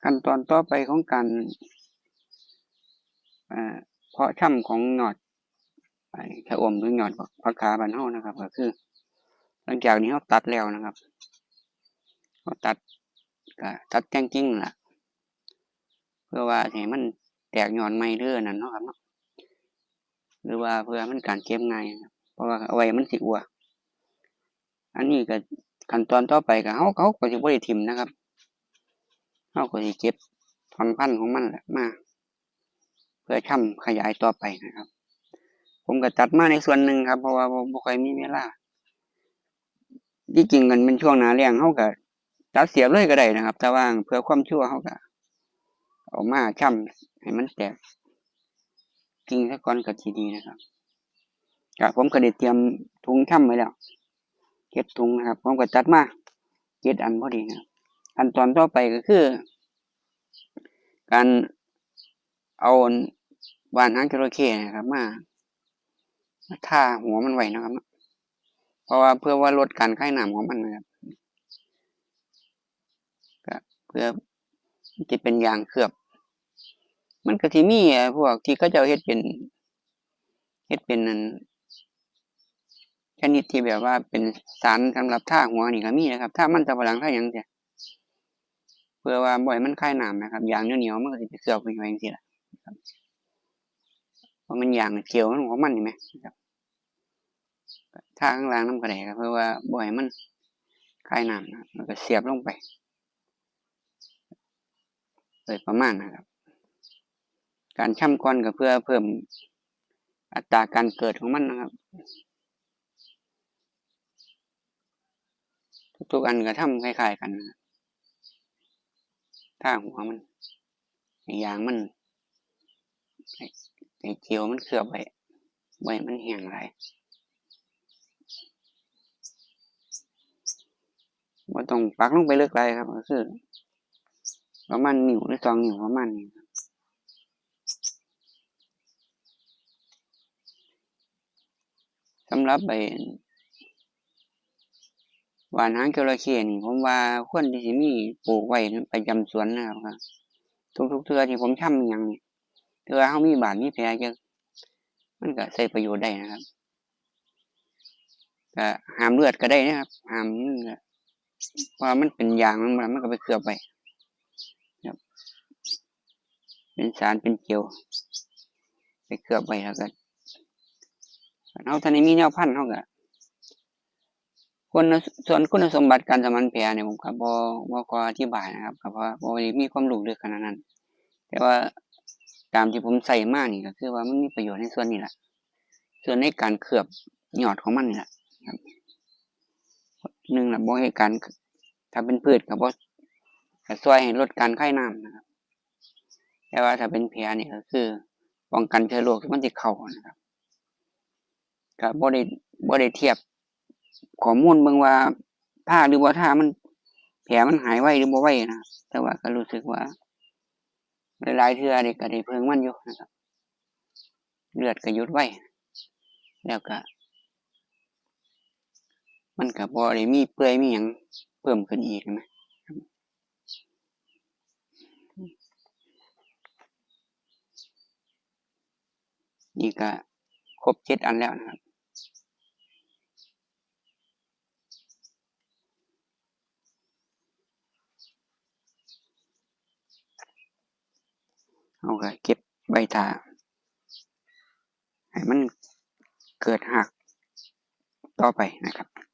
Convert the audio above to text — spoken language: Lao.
ຂັ້ນຕອນຕໍ່ໄປຂອງການ ເອີ ເພາະຊຳຂອງຍອດ ໄອ້ ຊະອົມ ຫຼື ຍອດຜັກຄາບ້ານເຮົານະຄັບ ກໍຄື ຫຼັງຈາກນີ້ເຮົາຕັດແລ້ວນະຄັບ ເຮົາຕັດ ກໍຕັດແຕ່ງກິ່ງນັ້ນລະ ເພື່ອວ່າຊິໃຫ້ມັນແຕກຍອດໃໝ່ ຫຼື ອັນນັ້ນເນາະຄັບເນາະ ຫຼືວ່າເພື່ອມັນການເກັບງ່າຍ ເພາະວ່າເອົາໄວ້ມັນຊິອົວ. ອັນນີ້ກໍຂັ້ນຕອນຕໍ່ໄປກໍ ເຮົາ ເຮົາກໍຊິບໍ່ໄດ້ຖິ້ມນະຄັບ ເຮົາກໍຊິເກັບທ່ອນພັນຂອງມັນແຫຼະມາ ເພື່ອຊຳຂະຫຍາຍຕໍ່ໄປນະຄັບ. ຜົມກໍຕັດມາໃນສ່ວນໜຶ່ງຄັບ ເພາະວ່າບໍ່ ບໍ່ຄ່ອຍມີເວລາ. ທີ່ຈິງຄັນແມ່ນຊ່ວງໜ້າແລ້ງ ເຮົາກໍຕັດສຽບເລີຍກໍໄດ້ນະຄັບ ແຕ່ວ່າເພື່ອຄວາມຊົວ ເຮົາກໍເອົາມາຊຳໃຫ້ມັນແຕກ ກິ່ງຊະກ່ອນກໍຊິດີນະຄັບ. ກະ ຜົມກໍໄດ້ຕຽມຖົງຊຳໄວ້ແລ້ວ ເຈັດຖົງນະຄັບ ຜົມກໍຈັດມາເຈັດອັນພໍດີນະຄັບ. ຂັ້ນຕອນຕໍ່ໄປກໍຄື ການເອົາອັນຫວ່ານຫາງຈໍລະເຂ້ນະຄັບ ມາ ມາທາຫົວມັນໄວ້ນະຄັບເນາະ ເພາະວ່າເພື່ອວ່າລົດການຄາຍນ້ຳຂອງມັນນະຄັບ. ກະເພື່ອ ມັນຈະເປັນຢາງເຄືອບ ມັນກະຊິມີ ເອີ ພວກທີ່ເຂົາເຈົ້າເຮັດເປັນ ເຮັດເປັນອັນ ຊະນິດທີ່ແບບວ່າເປັນສານສຳລັບທາຫົວນີ້ກະມີນະຄັບ ທາມັນສຳປະຫຼັງ ທາຫຍັງຈັ່ງຊີ້ ເພື່ອວ່າບໍ່ໃຫ້ມັນຄາຍນ້ຳນະຄັບ ຢາງໜຽວໆ ມັນກະຊິໄປເຄືອບໄປຫຍັງຈັ່ງຊີ້ລະ ເພາະມັນຢາງເຈວຂອງມັນນີ້ແໝ່ ທາຂ້າງລ່າງນຳກໍໄດ້ ກໍເພື່ອວ່າບໍ່ໃຫ້ມັນຄາຍນ້ຳນະ ແລ້ວກໍສຽບລົງໄປ ໂດຍປະມານນະຄັບ. ການຊຳກ່ອນກໍເພື່ອເພີ່ມອັດຕາການເກີດຂອງມັນນະຄັບ. ທຸກໆອັນກໍທຳຄ້າຍໆກັນນະ ທາຫົວມັນ ໃຫ້ຢາງມັນ ໃຫ້ ໃຫ້ເຈວມັນເຄືອບໄວ້ ບໍ່ໃຫ້ມັນແຫ້ງຫຼາຍ ບໍ່ຕ້ອງປັກລົງໄປເລິກຫຼາຍຄັບ ກໍຄືປະມານນິ້ວ ຫຼື ສອງນິ້ວ ປະມານນີ້. ສຳລັບໄອ້ຫວ່ານຫາງຈໍລະເຂ້ນີ້ ຜົມວ່າຄວນທີ່ຊິມີ ປູກໄວ້ປະຈຳສວນນະຄັບ. ທຸກໆເທື່ອທີ່ຜົມຊຳອີ່ຫຍັງນີ້ ຖືວ່າເຮົາມີບາດມີແຜ ມັນກະໃຊ້ປະໂຫຍດໄດ້ນະຄັບ. ກະຫ້າມເລືອດກະໄດ້ນະຄັບ ຫ້າມ ເພາະວ່າມັນເປັນຢາງ ມັນ ມັນກະໄປເຄືອບໄວ້ ເປັນສານເປັນເຈວ ໄປເຄືອບໄວ້ ແລ້ວກະ ຄັນເຮົາທັນໄດ້ມີແນວພັນ ເຮົາກະ ຄຸນ ສ່ວນຄຸນສົມບັດການສະໝັນແຜນີ້ ຜົມກະບໍ່ ບໍ່ຂໍອະທິບາຍນະຄັບ ກະເພາະວ່າບໍ່ໄດ້ມີຄວາມຮູ້ເລິກຂະໜາດນັ້ນ ແຕ່ວ່າຕາມທີ່ຜົມໃຊ້ມານີ້ ກະຄືວ່າມັນມີປະໂຫຍດໃນສ່ວນນີ້ລະ ສ່ວນໃນການເຄືອບຍອດຂອງມັນນີ້ລະ ໜຶ່ງລະ ບໍ່ໃຫ້ການ ຖ້າເປັນພືດກະບໍ່ ກະຊ່ວຍໃຫ້ລົດການຄາຍນ້ຳນະຄັບ ແຕ່ວ່າຖ້າເປັນແຜນີ້ກະຄືປ້ອງກັນເຊື້ອໂລກທີ່ມັນຊິເຂົ້ານະຄັບ. ກະບໍ່ໄດ້ ບໍ່ໄດ້ທຽບຂໍ້ມູນເບິ່ງວ່າທາ ຫຼື ບໍ່ທາ ມັນ ແຜມັນຫາຍໄວ ຫຼື ບໍ່ໄວນະ ແຕ່ວ່າກະຮູ້ສຶກວ່າ ຫຼາຍໆເທື່ອນີ້ກະໄດ້ເພິ່ງມັນຢູ່ນະຄັບ ເລືອດກະຢຸດໄວ ແລ້ວກະ ມັນກະບໍ່ໄດ້ມີເປື່ອຍມີຫຍັງເພີ່ມຂຶ້ນອີກນະ. ນີ້ກະຄົບເຈັດອັນແລ້ວນະຄັບ. ເຮົາກະເກັບໄວ້ຖ້າ ໃຫ້ມັນເກີດຮາກຕໍ່ໄປນະຄັບ.